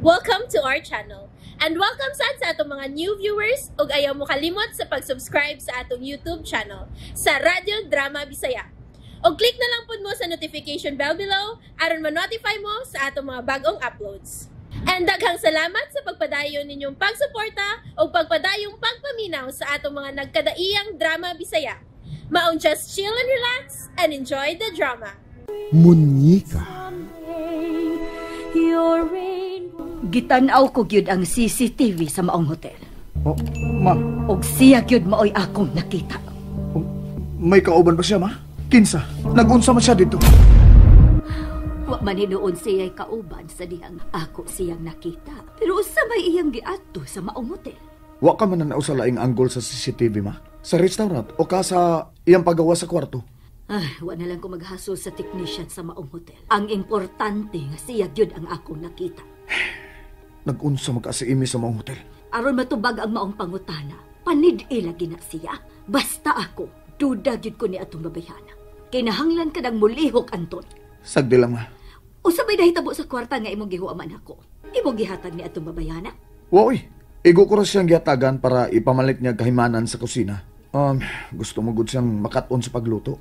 Welcome to our channel. And welcome sad sa atong mga new viewers ug ayaw mo kalimot sa pag-subscribe sa atong YouTube channel sa Radyo Drama Bisaya. Og click na lang pud mo sa notification bell below aron ma-notify mo sa atong mga bagong uploads. And daghang salamat sa pagpadayon ninyong pagsuporta ug pagpadayong pagpaminaw sa atong mga nagkadaiyang drama Bisaya. Maong just chill and relax and enjoy the drama. Munyika. Gitanaw ko gyud ang CCTV sa maong hotel. Oh, ma. Og siya gyud maoy akong nakita. Oh, may kauban ba siya, ma? Kinsa? Nagunsa man siya dito? Wa man hinuon siya'y kauban sa dihang ako siyang nakita. Pero usa may iyang giadto sa maong hotel. Wa ka man nanaw sa laing anggol sa CCTV, ma? Sa restaurant o ka sa iyang pagawa sa kwarto? Ay, wa na lang ko maghasol sa technician sa maong hotel. Ang importante nga siya gyud ang akong nakita. Nagunsa magka si Amy sa maong hotel. Aron matubag ang maong pangutana, panid-ila gina siya. Basta ako, duda gyud ko ni atong babayhana. Kinahanglan ka nang mulihok, Anton. Sagdi lang, ma. Usa may nahitabo sa kwarta nga imong gihuaman ako. Imong gihatag ni atong babayhana. Wa oy. Igo ko ra siyang gihatagan para ipamalit niya kahimanan sa kusina. Gusto mo gud siyang makat-on sa pagluto.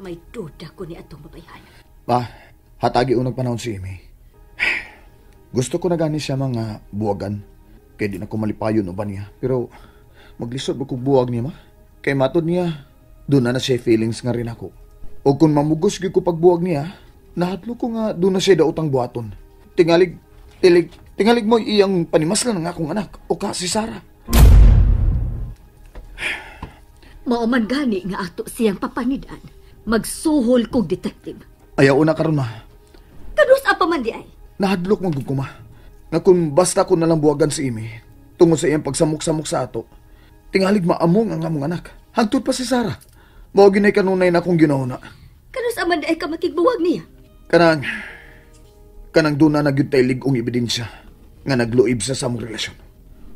May duda ko ni atong babayhana. Pa, hatagi unang panahon si Amy. Gusto ko na gani siya mga buwagan. Kaya di na ko malipayon o ba niya. Pero maglisod ba kong buwag niya, ma? Kay matod niya, doon na na siya feelings nga rin ako. O kung mamugos gyud ko pagbuwag niya, nahadlo ko nga doon na siya daotang buhaton. Tingalig, tilig, tingalig mo iyang panimaslan ng akong anak o ka si Sarah. Mao man gani nga ato siyang papanidan. Magsuhol kog detective. Ayaw na karon, ma. Kanus apa man di ay? Nahadlok man gud ko, ma. Nga kung basta ko nalang buwagan si Amy, tungod sa iyang pagsamok-samok sa ato, tingalig maamong ang among anak. Hangtod pa si Sarah. Mao ginay kanunay na akong ginauna. Kanus aman di ay ka makigbuwag niya? Kanang doon na nagyud tay lig-ong ebidensya nga nagluib sa samong relasyon.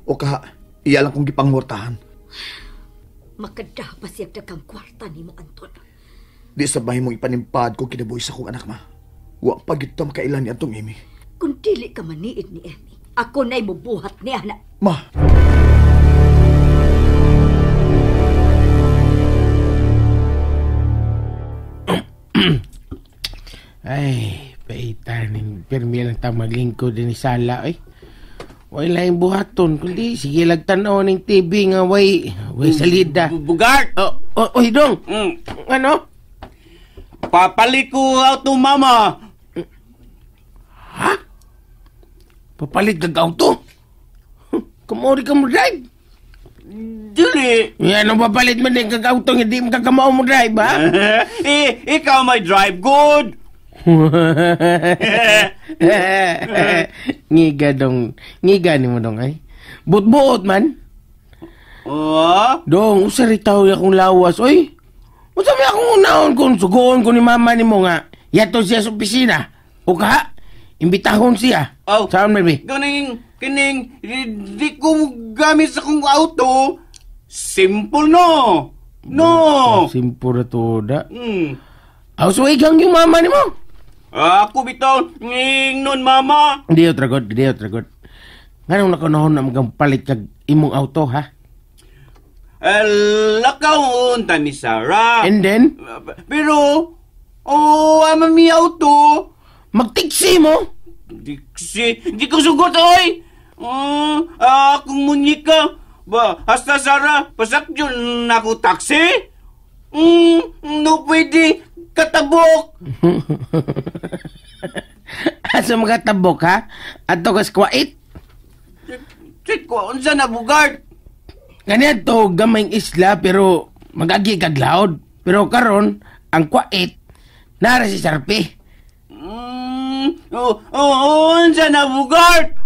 O kaha, iya lang kong gipangwartahan. Makadapa siya daghang kwarta nimo, Anton. Di sa bahay mong ipanimpad ko kinabuhi sa kong anak, ma. Wa pa gyud ta makailan ni atong Amy. Kung dili ka maniid ni Amy, ako na'y mubuhat niya na. Ma! Ay, paitan ning pirmi lang ta maglingkod ni sala eh. Way laing buhaton kundi sige lag tan-aw ning TV nga way salida. Bugart. Oh, oh, oy dong. Ano? Papalit ko auto, mama. Ha? Papalit kag auto? Kamori ka mo drive? Dili. Yan ang papalit man din kag auto nga di mo kakamao mo drive, ha? Eh, ikaw may drive good. Ngiga dong. Ngiga ni mo dong ay. Buot-buot man. Oh? Dong, usa ri tawo akong lawas, oy. Unsa may akong unahon kung sugoon ko ni mama nimo nga yato siya sa opisina. O ka, imbitahon siya. Oh. Saan man bi? Ganing kining di ko gamit sa akong auto. Simple no. No. Oh, simple ra to da. Aw so igang yung mama nimo. Ako bitaw ngingnon mama. Di tragot, di tragot. Nganong nakunahon na magampalit kag imong auto, ha? Lakaw unta ni Sarah. And then? Pero, oh, ama mi auto. Magtiksi mo? Tiksi? Di ko sugot, oy! Akong munyika. Ba, hasta Sarah, pasakyon na ako taksi? No pwede, katabok. Asa magatabok, ha? Ato kas kwait? Sit ko, unsa na bugart? Kaniya to, gamayng isla, pero magagi kag laod. Pero karon ang kwait, nara si Sarpi. Unsa na bugart?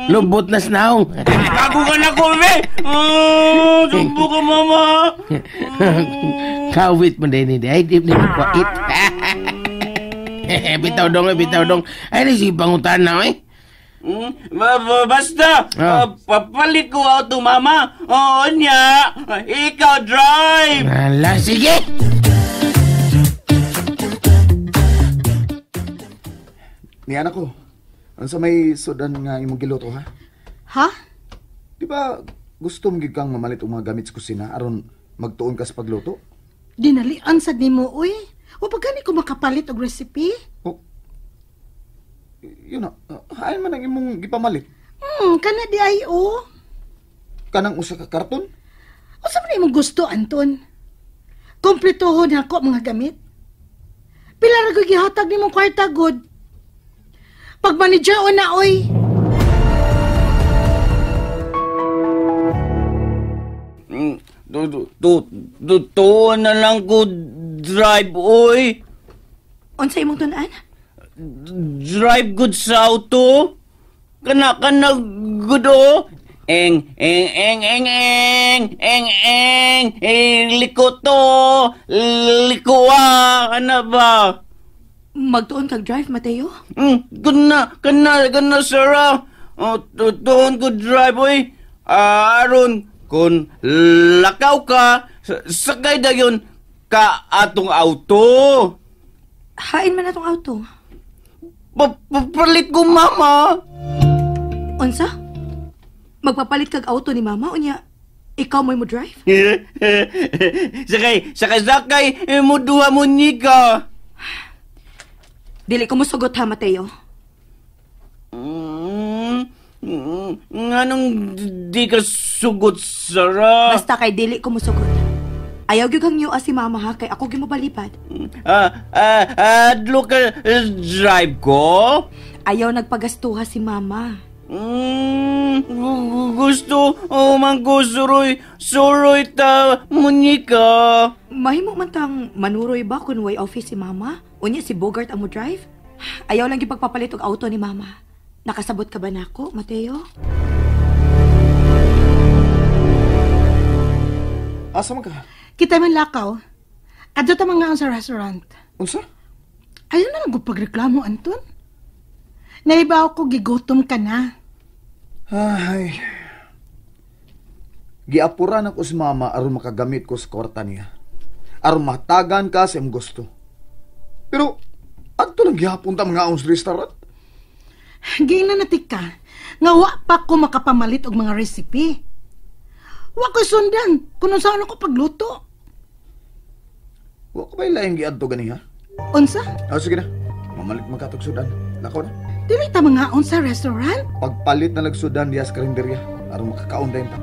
Lubot na snaong. Gago ka na ko, be! Sumbo ka, mama! Kawit mo din, hindi. Ay, di mo kwait. Bitaw dong, bitaw dong. Ay, sige pangutan na, eh. Basta, papalit ko auto, mama. Oo niya, ikaw drive. Ala, sige. Ni anak ko. Unsa may sudan nga imong giluto ha? Ha? Di ba gusto mo gid kang mamalit og mga gamit sa kusina aron magtuon ka sa pagluto? Dinalian sad nimo oy. Wa pa gani ko makapalit og recipe? Oh. Yun na, hain man ang imong gipamalit. Kana di ay o. Kanang usa ka karton? Unsa man imong gusto, Anton? Kompletohon ako mga gamit. Pila ra gyud gihatag nimong kwarta gud. Pag manager o na oy. Tuon na lang ko drive oy. Unsa imong tun-an? Drive good sa auto. Kana good o. Eng eng eng eng eng eng eng eng liko to liko ano ba? Magtuon kag drive, Mateo? Kana Sarah. Tuon ko drive oy. Aron kun lakaw ka sakay dayon ka atong auto. Hain man atong auto. Papalit ko mama. Unsa? Magpapalit kag auto ni mama unya ikaw mo'y mo drive? Sakay mo duha mo nika. Dili ko mosugot ha, Mateo. Nganong di ka sugot, Sarah? Basta kay dili ko mosugot. Ayaw gyud kang niyo si mama ha, kay ako gyud mobalipad. Adlo ka drive ko? Ayaw nagpagastuha si mama. Gusto man ko suroy ta munyika. Mahimo man tang manuroy ba kun way office si mama? Unya si Bogart ang mo drive? Ayaw lang gipagpapalit og auto ni mama. Nakasabot ka ba nako, Mateo? Asa man ka? Kita man lakaw. Adto ta mga sa restaurant. Unsa? Ayaw na lang pagreklamo, Anton. Naibaw ko gigutom ka na. Ay. Giapuran ako si mama aron makagamit ko sa kwarta niya. Aron matagan ka sa imong gusto. Pero adto lang gihapon ta mga sa restaurant. Giingnan na tika nga wa pa ko makapamalit og mga recipe. Wa ko sundan kung unsaon ako pagluto. Wa ko ba'y laing giadto gani ha? Unsa? Ah, sige na. Mamalit magkatog sudan. Lakaw na. Dili ta mangaon sa restaurant? Pagpalit na lagsudan diya sa karinderya aron makakaon dayon ta.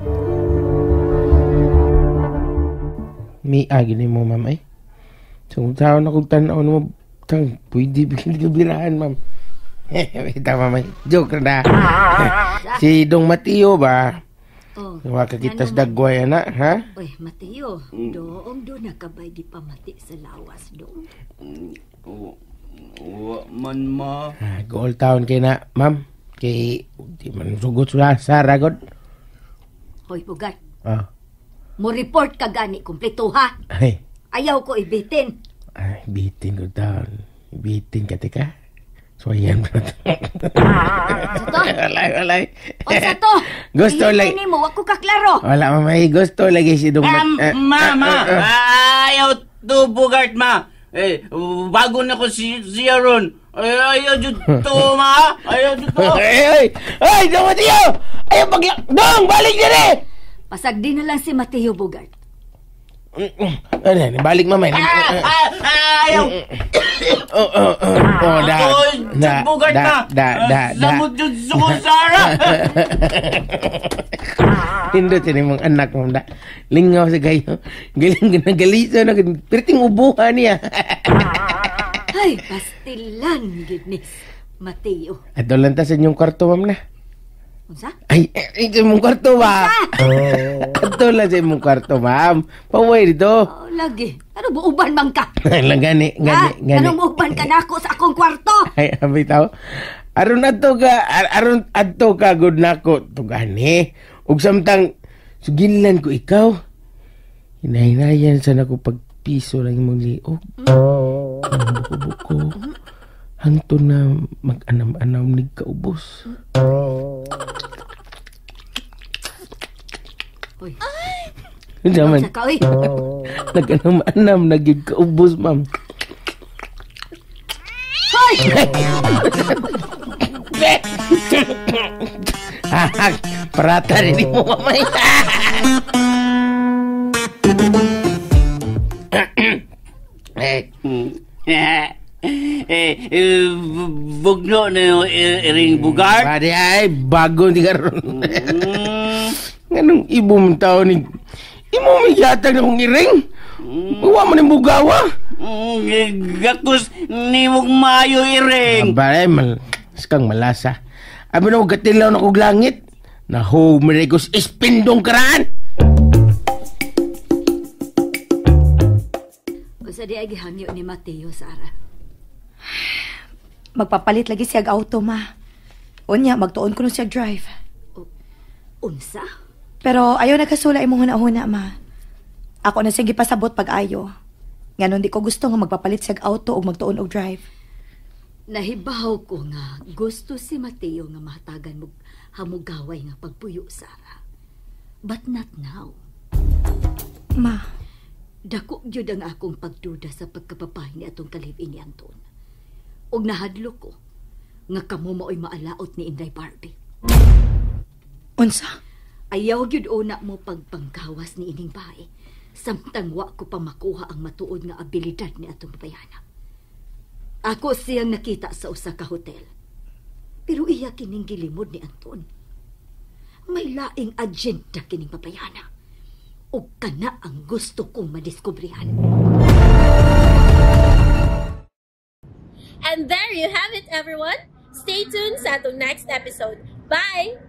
Miagi ni mo, ma'am, ay. So, kung taon akong tanaw mo, tang, pwede bigyan ma'am. Tama, ma'am. Joke na. Si Dong Mateo ba? Oh, Wa ka kita sa dagway, ana, ha? Uy, Mateo, doong doon nakabay gipamati sa lawas, doong. Wa man, ma. Goal town kay na, ma'am. Kay, di man sugot sila, Sarah, god. Hoy, Bogart. Ah. Mo report ka gani, kumpleto, ha? Ay. Ayaw ko ibitin. Ay, bitin ko taon. Bitin ka, teka. So, ayan. Sa to? Walay. O sa to? Gusto lang. Ihinay mo, wag ko kaklaro. Wala, mamay. Gusto lagi si Dong. Mama, ayaw to, Bogart, ma. Eh, bago na ko si Aaron. Ayaw dito, ma. Ayaw dito. Ay, ay, Dong Mateo! Ayaw Dong, balik din eh! Pasagdi na lang si Mateo, Bogart. Ano, balik mamay. Ayaw! Oh, da. Da, Bogart da, na. da, da, da. Samot yung suko, Sarah! Hindot yun yung mga anak mo. Da. Lingaw sa kayo. Galing na galiso na. Perting ubuhan niya. Ay, pastilan, goodness. Mateo. Ato lang ta sa inyong kwarto, ma'am na. Unsa? Ay, sa imong kwarto ba? Ato lang sa imong kwarto, ma'am. Paway dito. Oh, lagi. Ano buuban man ka? Lang gani, gani, gani. Anong buuban ka nako sa akong kwarto? Ay, abi tao. Aron adto ka, aron adto ka good nako to gani. Ug samtang sugilan ko ikaw. Hinahinayan sa nako pagpiso lang imong liog. Buko-buko. Hangtod na mag-anam-anam nig kaubos. Uy. Naman. Saka, uy. Nag-anam-anam na gid kaubos, ma'am. Hoy! Parata rin mo mamay. Bugno na yung iring Bugart. Pare ay, bago ni karon. Nganong ibo mong tao ni... Imo may yatag na kong iring. Wa mo ni bugawa. Gakos ni mong mayo iring. Pare, kang malasa. Abi na katilaw na kog langit. Naho, mirigos ispindong karaan. Unsa di ay gihangyo ni Mateo, Sara? Magpapalit lagi siya auto, ma. Unya, magtuon ko siya drive. Unsa? Pero ayaw nagkasula imong huna-huna, ma. Ako na siyang gipasabot pag ayo. Nganon di ko gusto nga magpapalit siya auto o magtuon og drive. Nahibaw ko nga gusto si Mateo nga mahatagan mo hamugaway nga pagpuyo, Sara. But not now. Ma. Dako gyud ang akong pagduda sa pagkapapay ni atong kalibin ni Anton. Og nahadlok ko nga kamo maoy maalaot ni Inday Barbie. Unsa? Ayaw gyud una mo pagpanggawas ni ining bae samtang wa ko pa makuha ang matuod nga abilidad ni atong babayana. Ako siyang nakita sa usa ka hotel. Pero iya kining gilimod ni Anton. May laing agenda kining babayana. Ug kana ang gusto kong madiskubrihan. And there you have it, everyone. Stay tuned sa atong next episode. Bye!